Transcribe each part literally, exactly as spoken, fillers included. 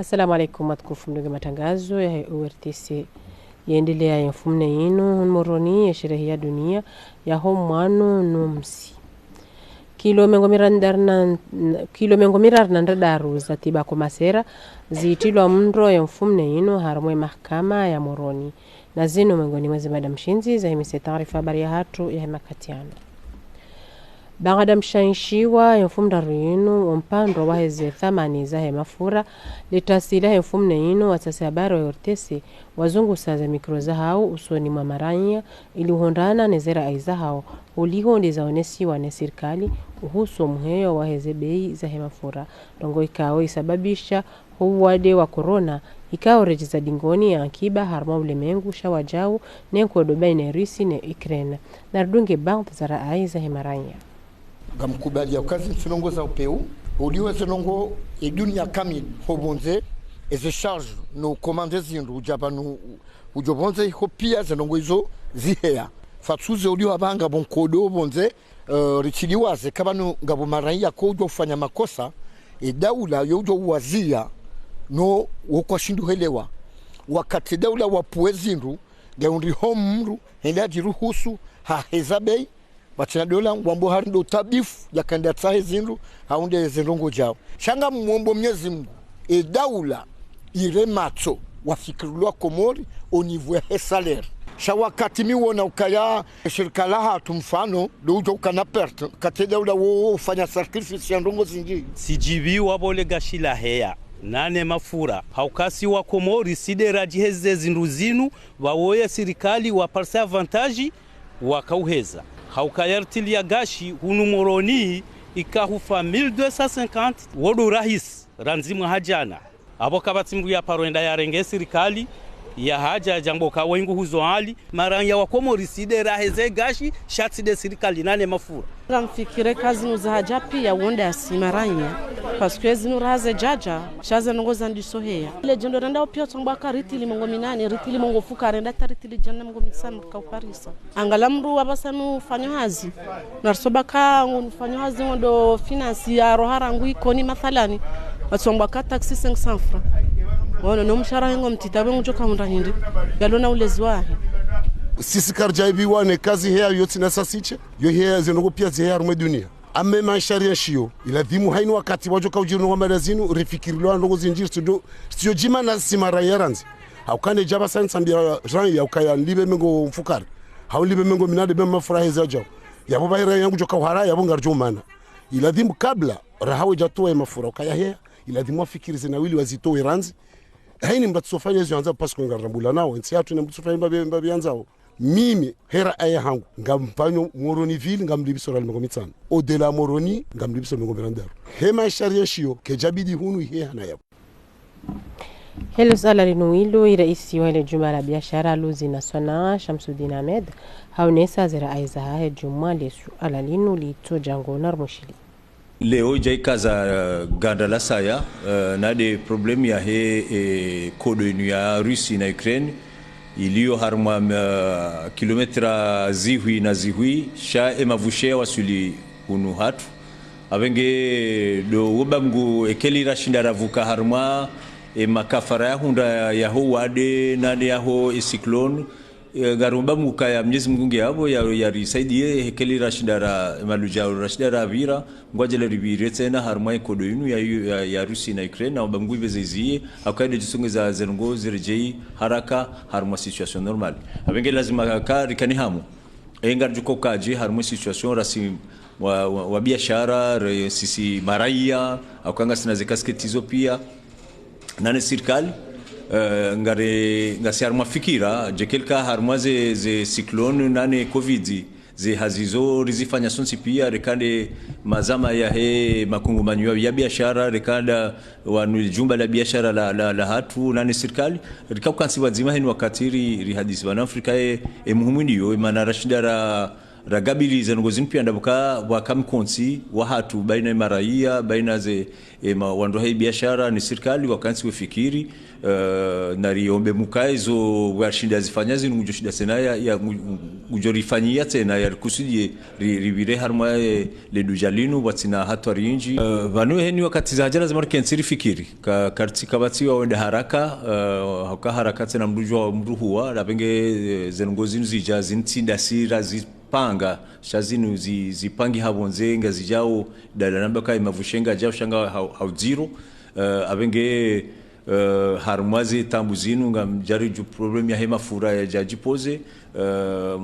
Assalamu alaikum, watukufu mdungao matrangazo yahe O R T C. Yendelea ye mfumnne yinu hunu Moroni ye sherehe ya dunia yaho mwano no msi. Kilo mengo miraru na, kilo mengo miraru na ndraru za tibako masera zitrilwa mndro ye mfumnne yinu harumwa ye mahakama ya Moroni. Na zinu mengoni mwa ze mada mshindzi zahimise taarifa habari yahatru yahe makati yanu. Baanda mshaishiwa ye mfumndraru yinu wo mpandro waheze thamani zahe mafura, le tasi lahe mfumnne yinu watsasi habari wa O R T C wazungusa ze mikro zahao usoni mwa maranya ili uhundrana ne ze rai zahao uliho nde zaonesiwa ne sirikali uhusu wo muheyo waheze bei zahe mafura. Ndrongoo ikao isababisha ho uwade wa corona, ikao redjeza dingoni ya ankiba harumwa ulemengu sha wajau ne nkodo baina ya Russie ne Ukraine. Na ridunge baadhwi za rai zahe maranya. Ngamkubali ya uka zi ntsi ndrongoo za upeu, uliho ze ndrongoo e dunia kamili ho pvondze, eze charge no commande zindru uja pvanu ujo pvondze, ho pia ze ndrongoo izo ziheya. Fatsuze uliho apvaha ngapvo nkodo pvondze, eh, ritsiliwaze ka pvanu ngapvo maranya ko ujo ufanya makosa, e daula yo ujo uwazia, no wo kwashindru helewa. Wakati e daula wapvuwe zindru, nge undri ho mndru hende ajiruhusu haheza bei, pvatsina daula ngwambo hari ndo tabifu, yaka nde atsahe zindru, hau nde ze ndrongoo jao. Sha ngamwombo Mnyezi Mungu, e daula ire matso wafikiri lwa Komori au niveau yahe salaire. Sha wakati mi wona ukaya shirika lahatru mfano ndo ujo ukana perte, kati e daula wo ufanya sacrifice ya ndrongoo zindji. Sidjiviwa pvo le gashi laheya, nane mafura. Hauka si wa Komori, si nde radjiheze zindru zinu, pvawo ye sirikali waparisa avantage, wakauheza. Hauka ya ritili ya gashi hunu Moroni ikahufa mille deux cent cinquante, wo ndo urahisi randzi mwaha jana. Apvo kapvatsi mndru ya paro enda ya renge sirikali, ya haja ya jangbo ka wengu huzo hali, maranya wa Komori si nde raheze gashi, sha tsi nde sirikali nane mafura. Ngamfikiri ka zinu zahaja pia wo nde asi maranya, parce que zinu raha ze jaja, sha ze ndrongoo zandiso heya. Ile jendo renda opio tsongwa ka ritili mengo minane, ritili mengo mfukare, renda ta ritili djana mengo mitsanu kauparisa. Angalia mndru wapvasa nu ufanya hazi. Narisoba ka ngu ufanya hazi ngo ndo finance ya roha rangu Ikoni mathalani. Watsongwa ka taxe cinq cents francs. Wono no mshahara hengo mtiti, apvo ngujo kahundra hindri. Yalo na ulezi wahe. Sisi karidjaiviwa ne ka ziheya yo tsina sasishe, yo heya ze ndrongoo pia ziheya harumwa e dunia. Amma e masharia nshiyo, iladhimu haini wakati wajo kaujiri ndrongoo mada zinu, rifikiri lwa ndrongoo zindji, studio, studio jima na si maranya randzi. Hauka ne jaba sa ntsambia ranya ukaya nilipve mengo mfukare, hau nilipve mengo minane be mafura heza jao. Yapvo pvahe ranya ngujo kauhara, yapvo ngarijo umana. Iladhimu kabla raha we jatowa ye mafura ukaya heya, iladhimu wafikiri zina wili wazitowe randzi. Haini mndru atsofanya ezo yandzao, parce que ngarirambula nao, e ntsi yahatru ina mndru atsofanya mbapvi, mbapvi yandzao. Mimi, he rai yahangu, ngamfanyo Moroni ville, ngamlipviso riali mengo mitsanu. Au-delà Moroni, ngamlipviso mengo miraru. He masharia nshiyo, kejabidi hunu ihe hana yapvo. He le suala linu wilo, e raisi wahe le jumba la biashara, ulozi na swanaa, Shamsuddin Ahmed, haonesa ze rai zahahe juu mwa le suala linu litso jango na rumushili. Leo ija ikaza, eh, ganda la saya, eh, na nde problème yahe, eh, nkodo inu ya Russie na Ukraine, iliyo harumwa, eh, kilometra zihwi na zihwi, sha e mavushe ya waswili hunu hatru. Apvenge ndo woba mngu ekeli rashinda ravuka harumwa, e makafara ya hundra yaho wade, nane yaho e cyclone, eh, ngaromba mngu kaya Mnyezi Mngu nge apvo ya, ya risaidie, hekeli rashinda ra, maluja rashinda rapvira, ngwadjele ripvire tsena harumwa e nkodo inu ya, ya, ya Russie na Ukraine, na omba mngu ipveze izie, hauka nde djisongeza ze ndrongoo ziredjei haraka harumwa situation normale. Apvenge lazima ka rikane hamu. E ngarijuka ukaji harumwa e situation rasi wa, wa, wa biashara, re, sisi maraya, hauka ngasina ze kasketi zo pia. Nane sirikali, eh, ngare, ngasi harumwa fikira, je keli ka harumwa ze, ze cyclone, nane covid, ze hazi zo rizifanya sontsi pia, reka nde mazama yahe makungumanyo ya biashara, reka nda wanu jumba la biashara la, la, la hatru, nane sirikali, rika ukantsi pvwadzima heni wakati ri, rihadisi pvanu Afrika e, e muhimu ndiyo, e mana rashinda ra, Ragabili ze ndrongoo zinu pia ndapvo ka pvwaka mkontsi wahatru baina ye maraya, baina ze, e, ma, wandru wahe biashara ne sirikali, wakantsi wefikiri, eh, na riombe mukaye zo pvwashinda zifanya zinu ngudjo shinda tsena ya, ya, ngu-, ngudjo rifanyia tsena ya rikusudie ri, ripvire harumwa, eh, le duja linu pvwatsina hatwari nyindji. Eh, pvanu heni wakati za hadjana za marikentsi rifikiri. Ka, kartsi kapvatsi wa wenda haraka, eh, hauka haraka tsena mdru djuwa mdru huwa, lapvenge, eh, ze ndrongoo zinu zidja, zintsi ndasi razipanga, sha zinu zi, zipangi hapvondze ngazidjao, dala namba ka imavushenga djao shanga hau, haudziro, eh, apvenge, eh, harumwa ze taabu zinu ngamdjari dju problème yahe mafura yadja djipoze, eh,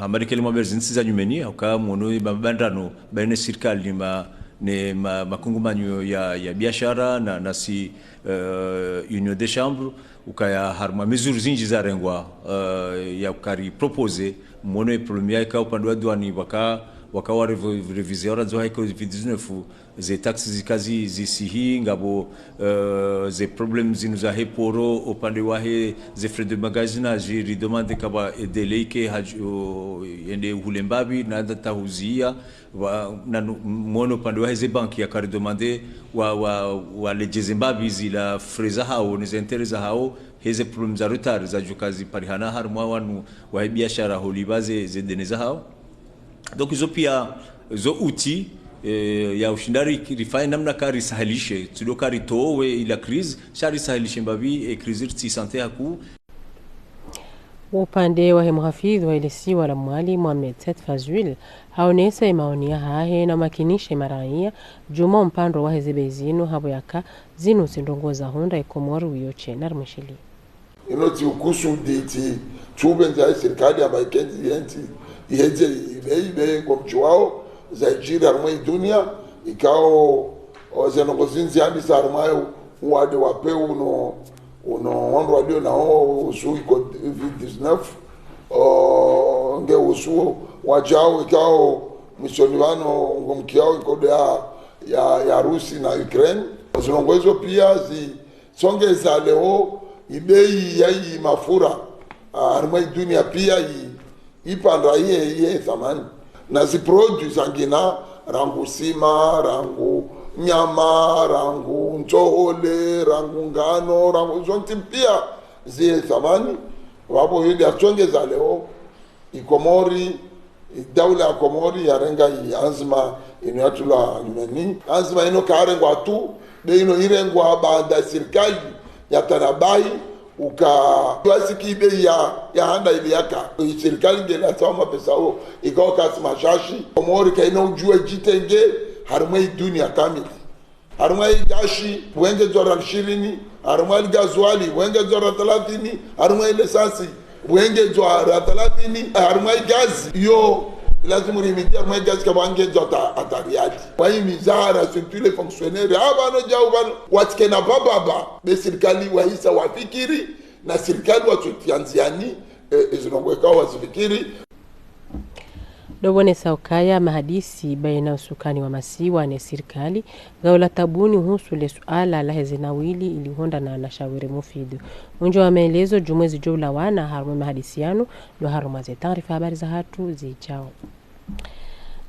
hamarikele mwambe zintsi za nyumeni, hauka mwono mabandrano, baina sirikali ne ma, ne ma, makungumanyo ya, ya biashara, na, na si, eh, Union des Chambres, ukaya harumwa mesures zindji zarengwa, eh, ya ukari proposer, mwono ye problème yaika upande wa douane waka, waka wa revo-, réviser ora zo haiko covid dix-neuf, ze taxes zika zi, zisihi, ngapvo, eh, ze problèmes zinu zahe poro, upande wahe ze frais de magasinage, ridemande kaba e délai ke haj-, o, yende hule mbapvi, na hata huzia, wa, na nu-, mwono upande wahe ze banki yaka ridemande wa, wa, waledjeze mbapvi zila frais zahao, ne ze intérêts zahao, heze problèmes za retard zadjuka ziparihana harumwa wanu wahe biashara holipva ze, ze deni zahao. Donc, izo pia, zo outils, eh, ya ushinda ri, rifanye namna ka risahilishe, tsi ndo ka ritowe ila crise, sha risahilishe mbapvi, e crise ritsi sante haku. Upande wahe muhafidhu wahe lesiwa la Mwali, Mohamed Said Fazul, haonesa emaoni yahahe na umakinishe maraya, djuu mwa mpandro wahe ze bei zinu hapvo yaka zinu tsi ndrongoo za hundra e Komori wiyo tsena rimwishili. Inu tsi ukusudi tsi, tsi upvendza ye sirikali amba ikentsi yentsi, ihedze ibe, ibe ngomdjuwao, za idjiri harumwa idunia, ikao, o, ze ndrongoo zindji handisa harumwa ye uwade wa peu uno, uno wandru walio nao uhusu i covid dix-neuf, o, nge uhusu wadjao ikao mwisoni pvanu ngomkiao i covid ya, ya, ya Rusi na Ukraine. Zi ndrongoo izo pia zi, tsongeza leo ibei ya i mafura, ah, harumwa idunia pia i, ipandra iye, iye thamani. Na zi produits zangina, rangu sima, rangu nyama, rangu ntsohole, rangu ngano, rangu zontsi pia ziye thamani. Wapvo yidi atsongeza leo, i Komori, i daula ya Komori yarenga i anzima inu yatrulwa nyumeni. Anzima inu karengwa tu, be inu irengwa baanda sirikali yatanabahi, uka wasiki bei ya, ya handa ili yaka. I sirikali ngena sawa mapesa o, ikao kasi mashashi. Komori kaina udjuwa idjitenge, harumwa idunia kamili. Harumwa igashi, wengedzwa ra shirini, harumwa ligazwali, wengedzwa ra thalathini, harumwa ilesansi, wengedzwa ra thalathini, harumwa igazi. Iyo, lazimu rimidia harumwa igazi kaba wangedzwa ta, ata riali. Waimiza ra surtout les fonctionnaires. Aba no djau pvanu, watsikena pvapvapva, be sirikali wahisa wafikiri, na sirikali watsotia ndziani, e, e, zi ndrongoo ikao wazifikiri. Ndo pvonesa ukaya mahadisi baina usukani wa masiwa ne sirikali, ngaula tabuni uhusu le suala laheze nawili ili uhondana na shawiri mufidu. Undjo wa maelezo djumwe zidjo ulawana harumwa mahadisi yanu, ndo harumwa ze taarifa habari zahatru zidjao.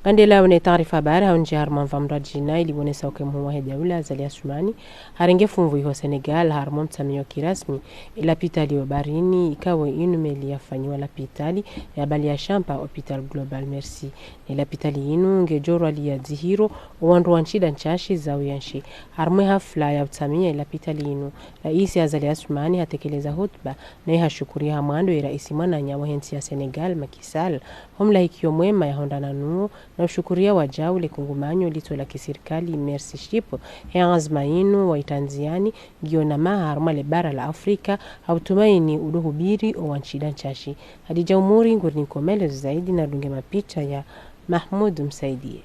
Ngandelao ne taarifa habari, haundjia harumwa mva mndru wa djina, ili pvonesa uke mhuu wahe daula, Azali Assoumani, harenge funvu iho Senegal, harumwa mtsamiyo kirasmi, e lapitali yo Barini, ikao inu meli yafanyiwa lapitali, ya bali ya shampa Hôpital Global Mercy. Ne lapitali inu, ngedjo rwalia dzihiro, owandru wa nshida ntsashi za uyenshi. Harumwa e hafla ya utsamiya e lapitali inu, Raisi Azali Assoumani hatekeleza hutuba, naye hashukuria ha mwando e raisi mwananya wahe ntsi ya Senegal, Macky Sall, ho mlahikiyo mwema yahondana nuwo, na ushukuria wadjau le kungumanyo litso la kisirikali Mercy Ship, he anzima inu waitrandziani, ngiyo na maha harumwa le bara la Afrika, ha utumaini udo hubiri owa nshida ntsashi. Hadidja Umuri nguri niko maelezo zaidi na dunge mapicha ya Mahmoud Msaidie.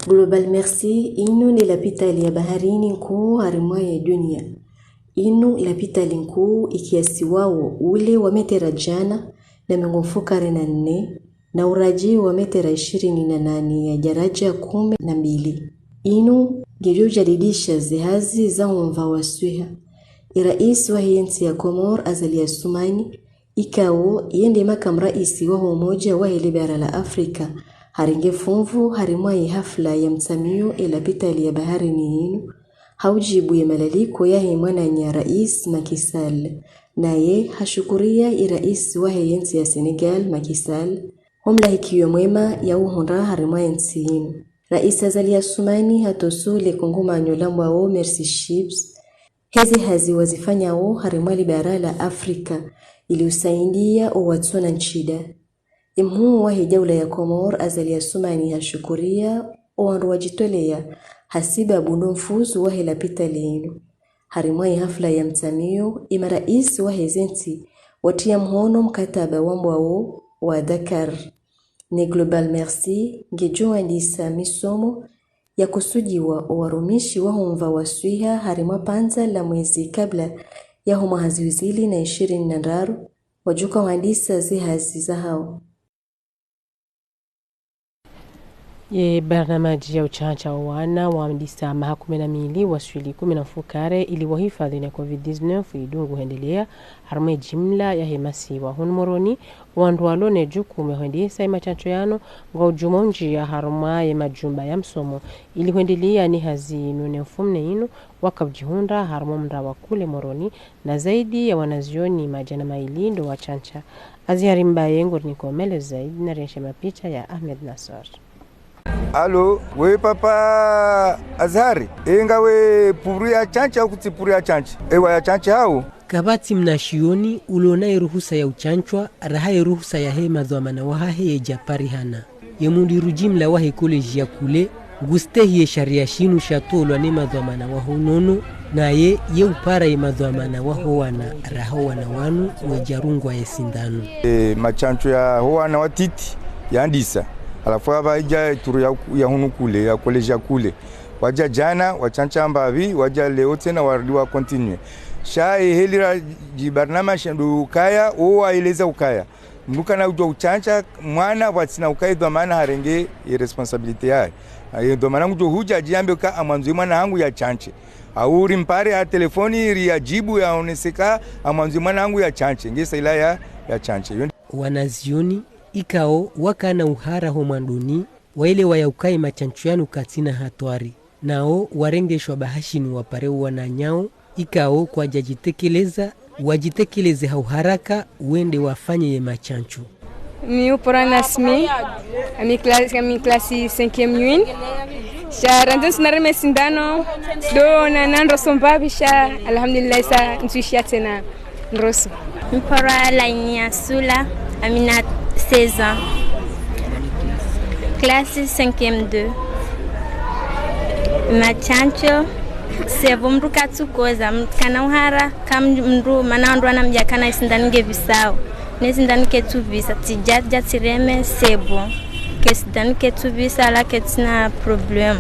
Global Mercy, inu ni lapitali ya baharini nkuu harimwa ye dunia. Inu lapitali nkuu ikiasiwawo ule wa metera djana na mengo mfukare na nne na uradji wa metera ishirini na nane ya daraja kumi na mbili. Inu ngedjo ujadidisha zihazi za umva wa swiha. Irais wahe ntsi ya Komor Azali Assoumani Ikao, yende makamu raisi waho umoja wahe le bara la Afrika, harenge funvu harimwa ye hafla ya mtsamio ye lapitali ya Baharini yinu, ha ujibu ye malaliko yahe mwananya raisi Macky Sall. Naye hashukuria ye raisi wahe yentsi ya Senegal, Macky Sall, ho mlahikiyo mwema ya uhundra harimwa yentsi yinu. Raisi Azali Assoumani hatoso le kongomanyo lambwao Mercy Ships, heze hazi wazifanyao harimwa le bara la Afrika, ili usaidia owatsona ntsida. Ye mhuu wahe daula ya Komori Azali Assoumani hashukuria owandru wajitolea hasibabu ndo mfuzu wahe lapitali yinu. Harimwa ye hafla ya mtsamio, ye maraisi wahe zentsi watria mhono mkataba wambwao wa Dakar. Ne Global Mercy ngejo wandisa misomo ya kusudiwa owarumishi waho mva wa swiha harimwa pvandza la mwezi kabla yaho mwaha zihwi zili na ishirini na ndraru, wajoka wandisa ze hazi zahao. Ye barnamaji ya utsantsa owana wandisa maha kume na mili waswili kume na mfukare ili wahifadhi na covid dix-neuf idungu hendelea, harimwa ye jimla yahe masiwa. Hunu Moroni, wandru walo ne jukumu ya hwendesa ye matsantso yanu ngwao jumwa ndjiya harumwa ye majumba ya msomo, ili hwendelea ni hazi yinu. Ne mfumone yinu, waka ujihundra harumwa mraya wa Kule Moroni, na zaidi ya wanazioni madjana mayili ndo watsantsa. Azhari Mbaye nguri niko mele zaidi na rienshe mapicha ya Ahmed Nassor. Alo, we papa Azhari, e ngawe pvuru ya tsantsa au kutsi pvuru ya tsantsa? Ewa ya tsantsa hau. Kapvatsi mnashioni ulo na ye ruhusa ya utsantswa, raha ye ruhusa yahe madhwamana wahahe yeja parihana. Ye mudiru jimla wahe koleji ya Kule, ngustehi ye sharia shinu shatolwa ne madhwamana waho unono, naye ye upara ye madhwamana waho wana, raha owana wanu weja rungwa ye sindanu. E, matsantso yaho wana watiti yandisa. Halafu hapva ija ye turu ya, ya hunu Kule, ya koleji ya Kule. Waja jana, watsantsa mbapvi, waja leo tsena warudi wa continuer. Sha ye heli ra ji barnamaji ndo ukaya, owaeleza ukaya mndru kana ujua utsantsa mwana pvwatsina ukaya ye dhwamana harenge ye responsabilité yahe. Ye dhwamana ngujo huja ajiambe uka ngamwandzo ye mwana hangu ya tsantse. Au rimpare ha telefoni ri ajibu yaonese ka ngamwandzo ye mwana hangu ya tsantse. Nge saila ya, ya tsantse. Yo ndi- Wanazioni, ikao wakana uhara ho mwandoni, waelewa ya ukaya ye matsantso yanu katsina hatwari. Nao warengeshwa bahashini wapare owananyao, ikao kwaja jitekeleza, wajitekeleze ha uharaka, wende wafanye ye matsantso. Mi upara Nasmi, ami classe, mi classe cinquième une. Sha randzi ntsina reme sindano, ndo na, na ndroso mbapvi sha, alhamdulillah, sa ntsuishia tsena ndroso. Mi upara Lainia Sula, ami na seize ans. Classe cinquième deux. Matsantso, c'est bon, mndru katsukoza, mndru kana uhara, ka mndru, mana wandru wanambia kana ye sindano ngepvisao. Ne sindano ketsupvisa, tsija, ja tsireme, c'est bon. Ke sindano ketsupvisa, wala ketsina problème.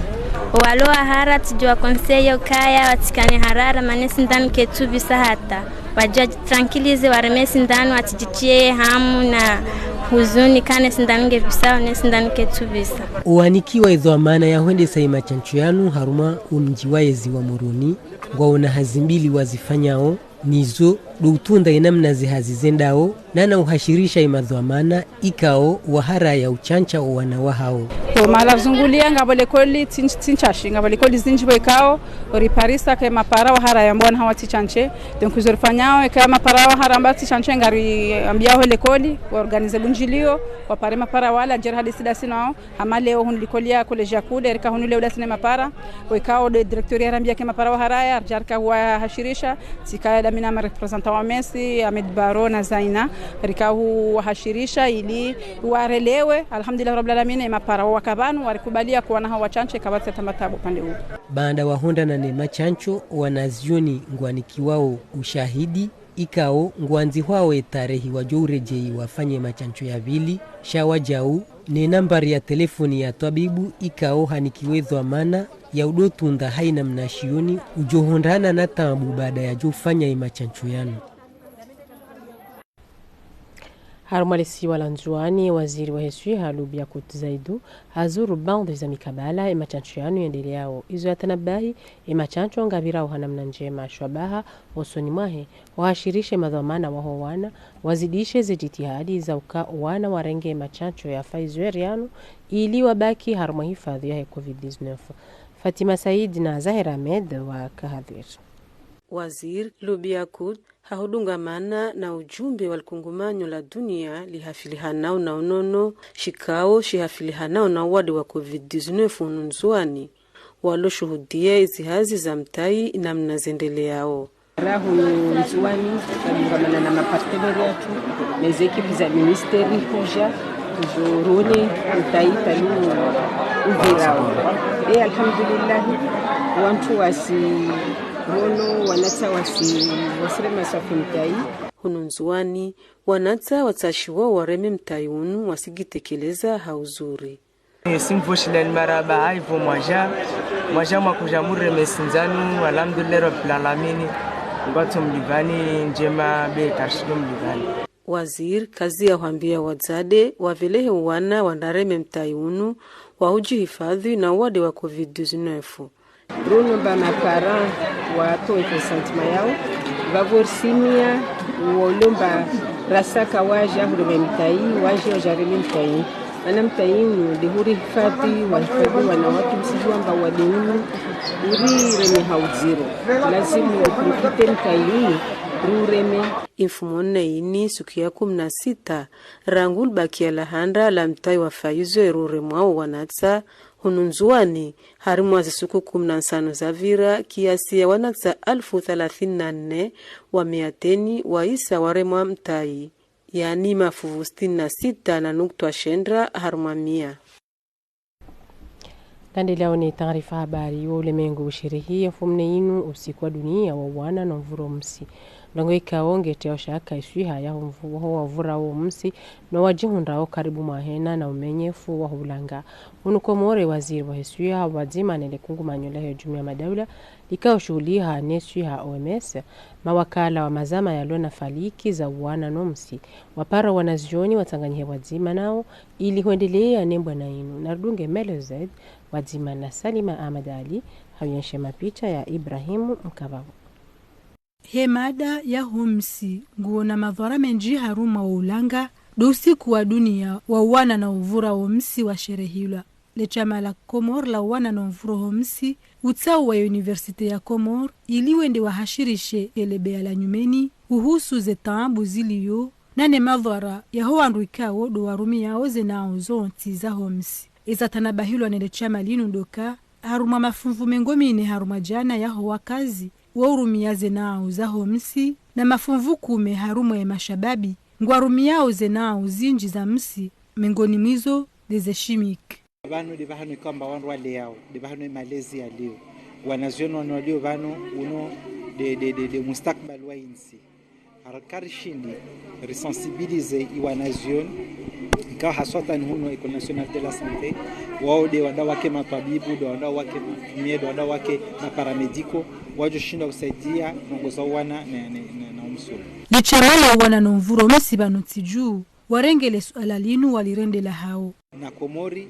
Owalo wahara, tsidjo wa conseiller ukaya, watsikane harara, mana ye sindano ketsupvisa hata. Waje waji tranquilliser, wareme sindano, watsidjitiye hamu na huzuni, kana ye sindano ngepvisao, ne sindano ketsupvisa. Owanikiwa ye dhwamana ya hwendesa ye matsantso yanu harumwa omdji wa yezi wa Moroni, ngwaona hazi mbili wazifanyao, nizo ndo utunda ye namna ze hazi zendao, na na uhashirisha ye madhwamana, ikao wahara ya utsantsa owana wahao. To, mahala zungulia ngapvo likoli tsin-, tsintsashi, ngapvo likoli zindji pvo ikao, riparisa ke mapara wahara ya mbwana hawa tsitsantse. Donc, izo rifanyao, eka mapara wahara amba tsitsantse ngari ambiao likoli, wa organiser bundjilio, wapare mapara wala, jera hadisi dasi nao, hama leo hunu likoli ya koleji ya Kule, rika hunu leo dasi ne mapara, wekao nde directeur yarambia ke mapara waharaya, jarika huwahashirisha, tsika dami na ma représentant wa Messi, Ahmed Baro na Zaina, rika huwahashirisha ili warelewe, alhamdulillah rabbil alamin, ye mapara waka pvanu, warikubalia kuwana hawa tsantse, kapvatsi tamba tabu pande u. Baanda wahundrana ne matsantso, wanazioni ngwanikiwao ushahidi, ikao ngwandzihwao ye tarehi wajo urejeyi wafanye matsantso ya pvili, sha wajau, ne nambari ya telefoni ya twabibu, ikao hanikiwa ye dhwamana, ya udo tunda haina mnashioni, ujo hundrana na tabu baanda yajo ufanya ye matsantso yanu. Harumwa lesiwa la Ndzuwani, waziri wahe swiha Lubia Kut Zaidu hazuru bande za mikabala ye mashantsho yanu yendeleao. Izo yatanabahi, ye mashantsho ngapvirao ha namna ndjema, shwabaha hosoni mwahe wahashirishe madhwamana waho wana wazidishe ze jitihadi za uka wana warenge ye mashantsho ya Pfizer yanu ili wabaki harumwa hifadhwi yahe covid dix-neuf. Fatima Said na Zahir Ahmed waka hadhwiri. Waziri Lubia Kut hahudungamana na ujumbe wa likungumanyo la dunia lihafilihanao na unono, shikao shihafilihanao na uwade wa covid dix-neuf hunu Ndzuwani, walo shuhudia izi hazi za mtayi namna zendeleao. Raha hunu Ndzuwani, twadungamana na mapartenaire yatru, na ze ekipe za ministeri huja, hujo rone mtayi pvanu upvirao. E, alhamdulillahi, wantru wasi rono, wanatsa wasi, wasirema swafi mtayi. Hunu Ndzuwani, wanatsa watsashiwa wareme mtayi unu wasigitekeleza ha uzuri. Simvoshilani marahaba haivo mwaja, mwaja mwakuja mureme sinzanu, alhamdulillahi rabbil alamini. Ngwatso mlipvani ndjema be karshido mlipvani. Waziri kazi ya hwambia wadzade wavelehe uwana wandareme mtayi unu wa ujihifadhwi na uwade wa covid dix-neuf. Runo mba maparents watowe consentement yao, vavo risimia, wolo mba rasaka waja hureme mtayi, waja wajareme mtayi. Mana mtayi unu nde hurihifadhwi, wahifadhwi wana watru, msidjuwa mba uwade unu urireme ha udziro. Lazimu uprofite mtayi unu, rureme. Imfumo nne ini, suku ya kumi na sita, rangu libakia la handa la mtayi wa Pfizer ruremwao wanatsa, hunu Ndzuwani, harimwa zisuku kumi na ntsanu zapvira, kiasi ya wanatsa alfu thalathini na nne wa mia teni waisa waremwa mtayi, yaani mafuvu sitini na sita na nukta shenda harumwa mia. Ngarendeleao ne taarifa habari. Wo ulemengu usherehi ye mfumo nne inu usiku wa dunia wa uwana no mvuro msi. Ndrongoo ikao ngeteyao shaka ye swiha yaho mvu-, waho wavurao msi, no wajihundrao karibu mwahena na umenyefu waho ulanga. Hunu Komori, waziri wahe swiha pvwadzima ne likungumanyo lahe jumuiya ya madaula likao shuhuliha ne swiha, O M S, mawakala wa mazama yalo na faliki za uwana no msi, wapara wanazioni watsanganyihe pvwadzima nao, ili hwendelea ne mbwana inu. Narudunge Melo Zaid pvwadzima na Salima Ahmad Ali, hawuyenshe mapicha ya Ibrahimu Mkavavo. He mada yaho msi nguwo na madhwara mendji harumwa wo ulanga, ndo usiku wa dunia wa uwana na uvura wo msi washerehilwa. Le shama la Komori la uwana no mvuro ho msi, utsauwa ye université ya Komori, ili wende wahashirishe ye lebeya la nyumeni, uhusu ze taabu ziliyo, na ne madhwara yaho wandru ikao ndo warumiao ze nao zontsi zaho msi. Eza tanabahilwa ne le shama linu ndo uka, harumwa mafunvu mengo mine harumwa djana yaho wakazi, wo urumia ze nao zaho msi, na mafunvu kume harumwa ye mashababi, ngwarumiao ze nao zindji za msi, mengoni mwa izo, nde ze chimique. Pvanu nde pvahanu ikao mba wandru waleao, nde pvahanu ye malezi yalio. Wanazioni wanu walio pvanu, unu nde, nde, nde, nde mustakbal wa intsi. Hara karishindi risensibilize ye wanazioni, ikao haswatan hunu École Nationale de la Santé, wao nde wandao wake matwabibu, nde wandao wake ma infirmiers, nde wandao wake maparamédicaux, wajo shinda usaidia ndrongoo za uwana na, na, na, na umsulu. Le shama la uwana no mvuro msi pvanu Ntsi Djuu, warenge le suala linu walirende lahao. Na Komori,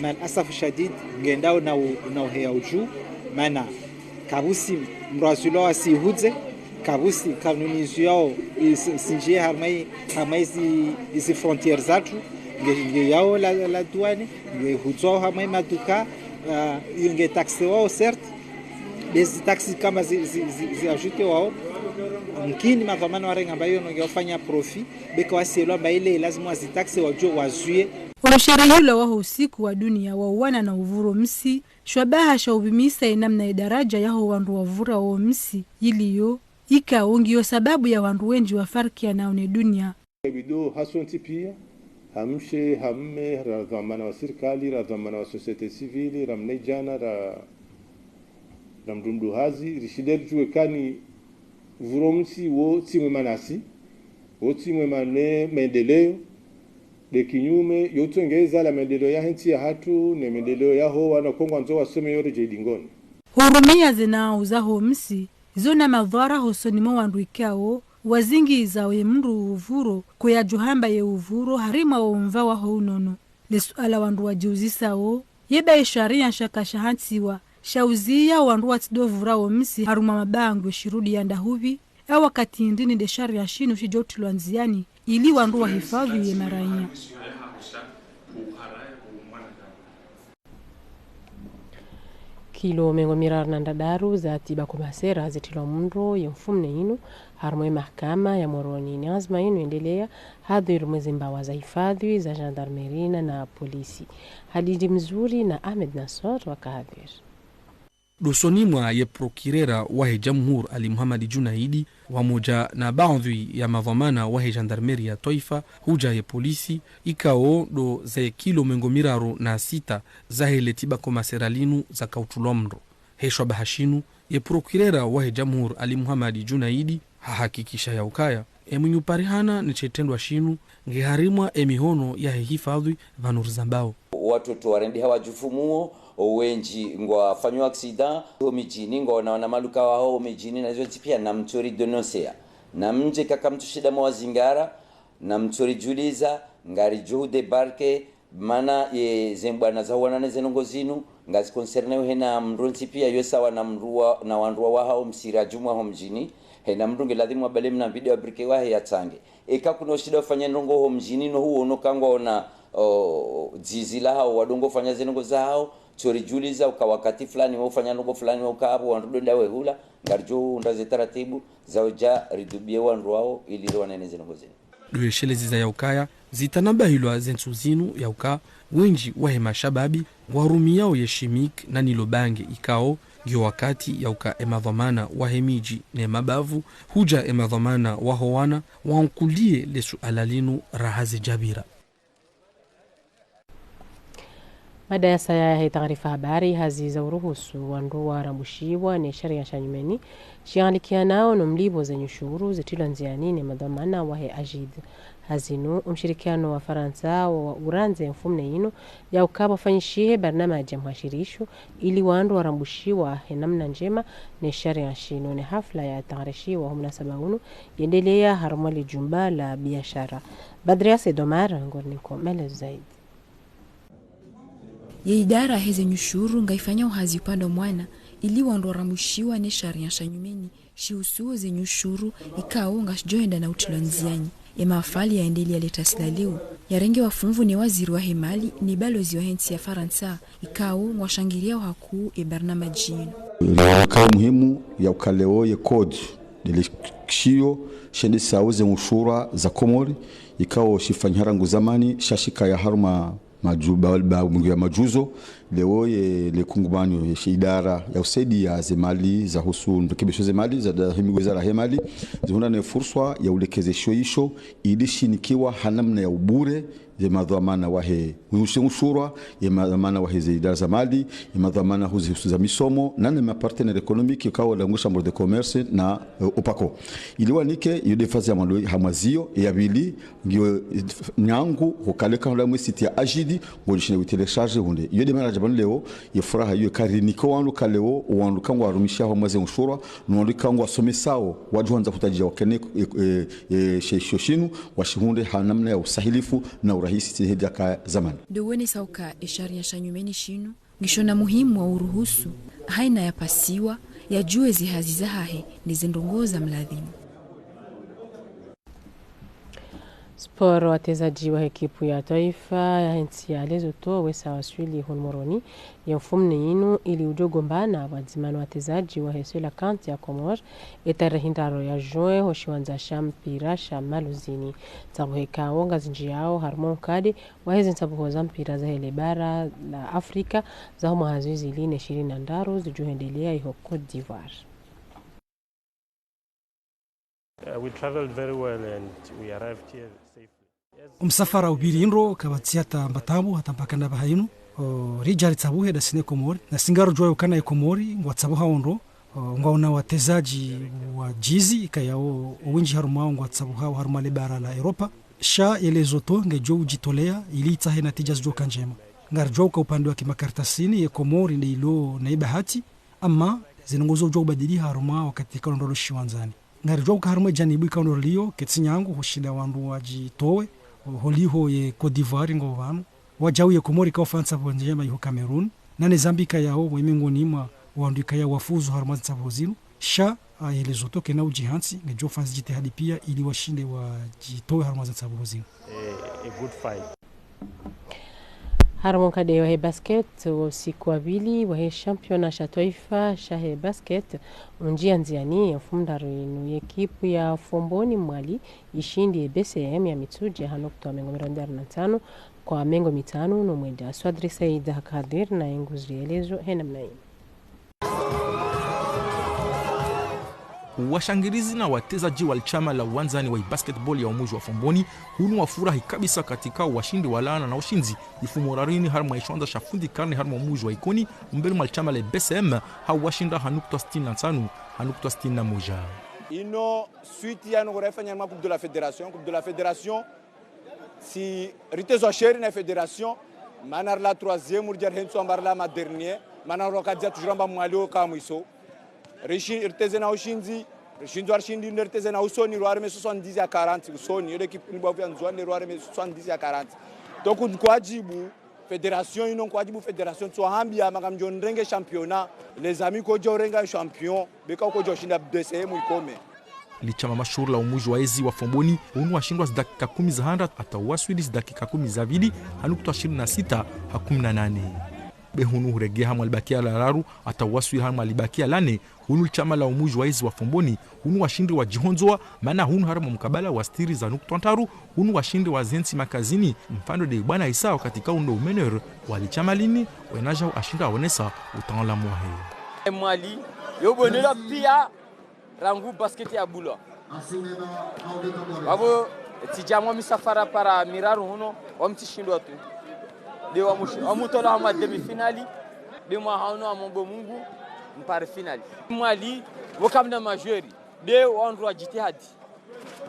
mal asafu shadid, ngendao na u-, na uheya udju, mana kapvatsi mdru azulwa wasihudze, kapvatsi kanuni ziyao, is-, sinjie harumwa i-, harumwa izi, izi frontières zatru, nge, ngeyao la, la douane, ngehudzwao harumwa i maduka, ah, iyo ngetaxewao, certes, be zi taxes kamba zi, zi, zi, zi ajoutewao, mkini madhwamana warenga mba iyo no ngeofanya profit, be kawasielewa mba ile lazima wazitaxe, wajuwe, wazuie. Ono usherehilwa waho usiku wa dunia wa uwana na uvuro msi, shwabaha sha upvimisa ye namna ye daraja yaho wandru wavurao msi yiliyo, ikao ngiyo sababu ya wandru wendji wafarikianao ne dunia. Ibido hasontsi pia, ha mshe, ha mme, ra dhwamana wa sirikali, ra dhwamana wa société civile, ra mnaidjana, ra, ra mdru mdru hazi, rishinde rijuwe ukaya uvuro msi wo tsi mwema nasi, wo tsi mwema ne maendeleo, nde kinyume, yo utsongeza la maendeleo yahe ntsi yahatru, ne maendeleo yaho wana Kongo wandzo wasome yo redjei dingoni. Hurumia ze nao zaho msi, zo na madhwara hosoni mwa wandru ikao, Wazingiza oye mndru uvuro, kwe yadjo hamba ye uvuro, harimwa wo mva waho unono. Le suala wandru wadjiuzisao, yeba ye sharia shaka shahantsiwa, shauziya wandru watsidovura wo msi harumwa mabangwe shirudi ya ndahupvi, e wakati ndrini nde sharia shinu shidjo tilwa ndziani, ili wandru wahifadhwi ye maraya. Kilo mengo miraru na ndraru za tiba komasera zitilwa mndro ye mfumne inu, harumwa ye mahakama ya Moroni. Ne anzima inu yendeleya hadhwiri mwe ze mbawa za hifadhwi za gendarmerie na, na polisi. Halidi Mzuri na Ahmed Nassor waka hadhwiri. Ndo usoni mwa ye prokirera wahe jamhuri Ali Muhammad Junaidi, wamoja na baadhwi ya madhwamana wahe gendarmerie ya twaifa, hudja ye polisi, ikao ndo ze kilo mengo miraru na sita zahe le tiba komasera linu zaka utulwa mndro. He shwabaha shinu, ye prokirera wahe jamhuri Ali Muhammad Junaidi hahakikisha ya ukaya, e mwenyi uparihana ne she itrendwa shinu, nge harimwa e mihono yahe hifadhwi pvanu rizambao. Watoto warendeha wadjufumuo, owendji ngwafanyiwa accident, ho midjini, ngwaona wana maluka waho midjini, na izo ntsi pia na mtsori dénoncer. Na mdje kaka mtsushinda mwazingara, na mtsori djuliza, ngaridjo débarquer, mana ye ze mbwana za uwana ne ze ndrongo zinu, ngazi concerné hena mndru ntsi pia, yo sawa na mndru wa, na wandru wa wahao msiri djumwa ho mdjini, hena mndru nge ladhimu wabale mna mbidi wa briquet wahe ya tsange. Eka kuna ushinda ufanya ndrongo ho mdjini no huono kangwaona, o, dzizi lahao wadungo ufanya ze ndrongo zahao, tsori djuliza uka wakati fulani wa ufanya ndrongo fulani wa uka apvo wandru ndo ndawe hula, ngaridjo unda ze taratibu, za udja ridubie wandru wao ili riwane ne ze ndrongo zinu. Ndo yeshelezi za ya ukaya, zitanabahilwa ze ntsu zinu ya uka, wendji wahe mashababi, ngwarumiao ye shimik na nilo bange ikao, ngiyo wakati ya uka e madhwamana wahe midji ne mabavu, hudja e madhwamana waho wana, wankulie le suala linu raha ze djabira. Mada ya saya yahe taarifa habari, hazi za uruhusu wandru warambushiwa ne sharia sha nyumeni, shiandikianao no mlipvo ze nyushuru zitilwa ndziani ne madhwamana wahe AGID. Hazinu, umshirikiano wa Farantsa wa, wa urandze mfumne inu, ya uka pvwafanyishihe barnamaji ya mhashirisho, ili wandru warambushiwa he namna ndjema ne sharia shinu. Ne hafla ya tayarishiwa ho munasaba unu, yendeleya harumwa le jumba la biashara. Badria Said Omar, ngori niko maelezo zaidi. Ye idara heze nyushuru ngaifanyao hazi upande wa mwana, ili wandru warambushiwa ne sharia sha nyumeni, shihusuo ze nyushuru, ikao ngashidjo henda na utilwa ndziani. E mahafali yaendeleya le tasi la leo, yarengewa funvu ne waziri wahe mali, ne balozi wahe ntsi ya Farantsa, ikao ngwashangiriao hakuu e barnamaji inu. Leo wakati muhimu ya uka leo ye code, ndele shiyo, shendesao ze nyushuru za Komori, ikao shifanyiha rangu zamani, sha shikaya harumwa majumba, ba, ba, ya majuzo, leo ye, le kungumanyo, ye shi idara ya usaidia ze mali, za husu ndrekebisho ze mali, za da, himi wizara he mali, zihundra ne furswa ya ulekeze sho isho, ili shinikiwa ha namna ya ubure, ze madhwamana wahe, ushe ushuru, ye madhwamana wahe ze idara za mali, ye madhwamana huzi husu za misomo, na ne ma partenaires économiques, kao la Chambre de Commerce na, eh, OPACO. Ili wanike, iyo nde fazi ya mwando ha mwazio, ya pvili, ngiyo, eh, nyangu, hukaleka hula mwe site ya AGID, ngodjishinda wi télécharger hunde. Iyo nde mana djapvanu leo, ye furaha iyo karinike wandru ka leo, wandru kangwarumisha ho mwaze ushuru, no wandru kangwasomesao, wadjuhandza kutadjia wakene, eh, eh, eh, she, sho shinu, washihundre ha namna ya usahilifu na urahisi tsi hedi yaka zamani. Ndo wonesa uka e sharia sha nyumeni shinu, ngisho na muhimu wa uruhusu, haina ya pasiwa, yadjuwe ze hazi zahahe, ne ze ndrongo za mladhimu. Sport, watezadji wa ekipu ya twaifa ya he ntsi ya Lesotho wesa waswili hunu Moroni ye mfumne inu ili udjo gombana pvwadzima no watezadji wa he Cœlacanthes ya Komori, e tarehi ndraru ya juin ho shiwandza sha mpira sha Maluzini. Ntsabuho ikao ngazindjiyao harumwa nkadi wa heze ntsabuho za mpira za hele bara la Afrika za ho mwaha zihwi zili ne shirini na ndraru zidjo hendeleya iho Côte d'Ivoire. Uh, we traveled very well and we arrived here safely. Yes. Omsafara upviri ndro kapvatsi hata mba tabu hata mpaka na pvahanu. O, ridja ritsabuhe ndasi ne Komori. Nasi ngarudjuwa ukana ye Komori, ngwatsabuhao ndro, o, ngwaona watezadji wa djizi, ikayao, owindji harumwao ngwatsabuhao harumwa le bara la Europa. Sha ye Lesotho ngedjo udjitoleya, ili itsahe natija zidjo ka ndjema. Ngarudjuwa uka upande wa kimakaratasi ni ye Komori nde ilo na ibahati, ama ze ndrongo zo udjuwa ubadiliha harumwa wakati kalo ndro lo shiwandzani. Ngaridjuwa uka harumwa janibu ikao ndo lio, ketsi nyangu, hushinda wandru wadjitowe, holiho ye Côte d'Ivoire ngo pvanu. Wadjau ye Komori ka ufanya ntsapvuho ndjema iho Cameroun. Nane Zambie ikayao, wa miongoni mwa wandru ikayao wafuzu harumwa zintsapvuho zinu. Sha, ah, ye Lesotho kena udjihantsi, ngedjo ufanya jitihadi pia ili washinde wadjitowe harumwa zintsapvuho zinu. A, a good fight. Harumwa nkado wahe basket, wo usiku wa pvili wahe championnat sha twaifa shahe basket, undjia ndziani, mfumoraru inu ye ekipu ya Fomboni Mwali ishindi ye B C M ya Mitsudje ha nukutwa mengo miraru na ntsanu kwa mengo mitsanu no mwedja. Swadri Said Hakadir na yenguzi yelezo he namna inu. Washangirizi na watezadji wa lishama la wandzani wa basketball ya umuji wa Fomboni, hunu wafurahi kabisa katika washindi walawana na ushindzi ifumoraru ini harumwa ishwandza sha Fundi Karne harumwa umuji wa Ikoni, mbeli mwa lishama la B C M, ha washinda ha nukutwa sitini na ntsanu, ha nukutwa sitini na moja. Inu suite ya noko rayifanya harumwa Coupe de la Fédération, Coupe de la Fédération, si ritezwa sheri na fédération, mana rila troisième, ridja rihentswa amba rila ma dernier, mana rokadja toujours amba Mwali oka mwiso. Rishi-, riteze na ushindzi, rishindzwa rishindi, ne riteze na usoni, rwareme soixante-dix à quarante, usoni, yo nde ekipu ni bwavu ya Ndzuani, rwareme soixante-dix à quarante. Donc, kwajibu, fédération inu, kwajibu fédération, tso hambia, maka mdjo ndrenge championnat, les amis kodjo urenga champion, beka ukodjo ushinda B C M ikome. Lishama mashuhuri la umuji wa ezi wa Fomboni, hunu washindwa zidakika kumi za handa, hata waswili zidakika kumi za pvili, ha nukutwa ishirini na sita ha kumi na nane. Be hunu huregea hamwa libakia la raru, hata waswili hamwa libakia la nne, hunu lishama la umuji wa ezi wa Fomboni, hunu washindi wadjihondzoa, mana hunu harumwa mkabala wa stiri za nukutwa ntraru, hunu washindi wazentsi makazini, mfano nde bwana Isa wakati ka undo umeneur wa lishama lini, wenadja ashinda aonesa utaalamu wahe. Mwali, yo bonela pia, rangu basket ya bulwa. Wapvo, tsidja mwa misafara para miraru hunu, wami tsishindwa tu. Be wamushi-, wamutola hama demi-finale, be mwaha unu wamombe Mungu, mpare finale. Mwali, wo kamna majweri, be wandru wa jitihadi.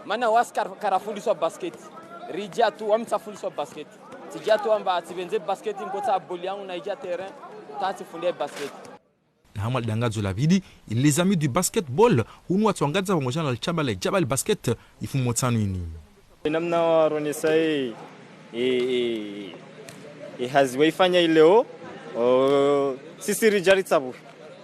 Mana wasi kar-, karafundiswa basket. Ridja tu, wami tsafundiswa basket. Tsidja tu amba tsipvendze basket, nkotsa boli yangu na idja terrain, ta tsifunde basket. Na hamwa lidangadzo la pvili, ili les amis du basketball, hunu watsuangadza pvamoja na lishama la Jabal Basket, ifumotsanu ini. Namna waronesa e, e, e, e hazi waifanya ileo, o, sisi ridja ritsapvuhe.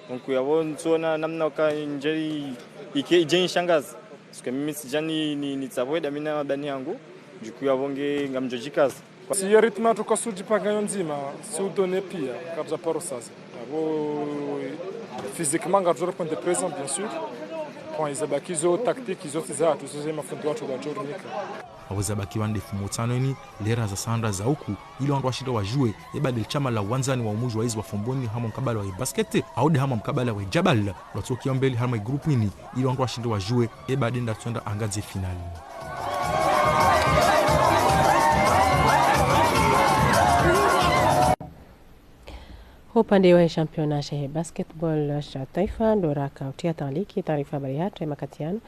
Donc, yapvo ntsona namna uka ndje i-, ike, idje nishangaza. Parce que mimi tsidja ni, ni, nitsapvuhe, nda mi na mabani yangu, du coup yapvo nge ngamdjo djikaza. Si ye rythme yatru kasudjipanga yo ndzima, si udonner pia, kabla paro saza. Abo, physiquement, ngarudjo répondre présent, bien sûr. Bon, izabaki zo tactique, zo tsi zatru, zo ze mafundi watru wadjo rinika. Abo zabaki wande fumotsanu ini, lera za sanda za uku, ili wandru washinde wadjuwe, eba nde lishama la wandzani wa umuji wa ezi wa Fomboni hamwa mkabala wa basket, au nde hamwa mkabala wa Jabal, watsokia mbeli hamwa grupu ini, ili wandru washinde wadjuwe, eba nde nda tswenda angadze finale. Upande wa championnat shahe basketball sha twaifa, ndo raka utia tanliki taarifa habari yatru ya makati yanu.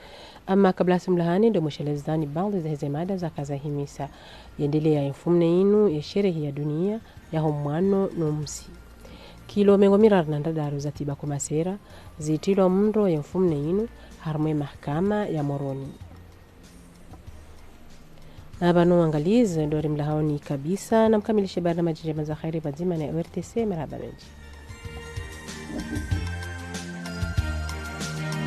Ama kabla simlahani, ndo mweshelezani baadhwi za heze mada zaka zahimisa. Yendelea ye mfumone inu ye sherehe ya dunia yaho mwano no msi. Kilo mengo miraru na ndraru za tiba kumasera zitrilwa mndro ye mfumone inu harumwa ye mahakama ya Moroni. Na pvanu wangalizi, ndo rimlahaoni kabisa, na mkamilishe barnamaji ndjema za kheri pvadzima na O R T C, marahaba mendji.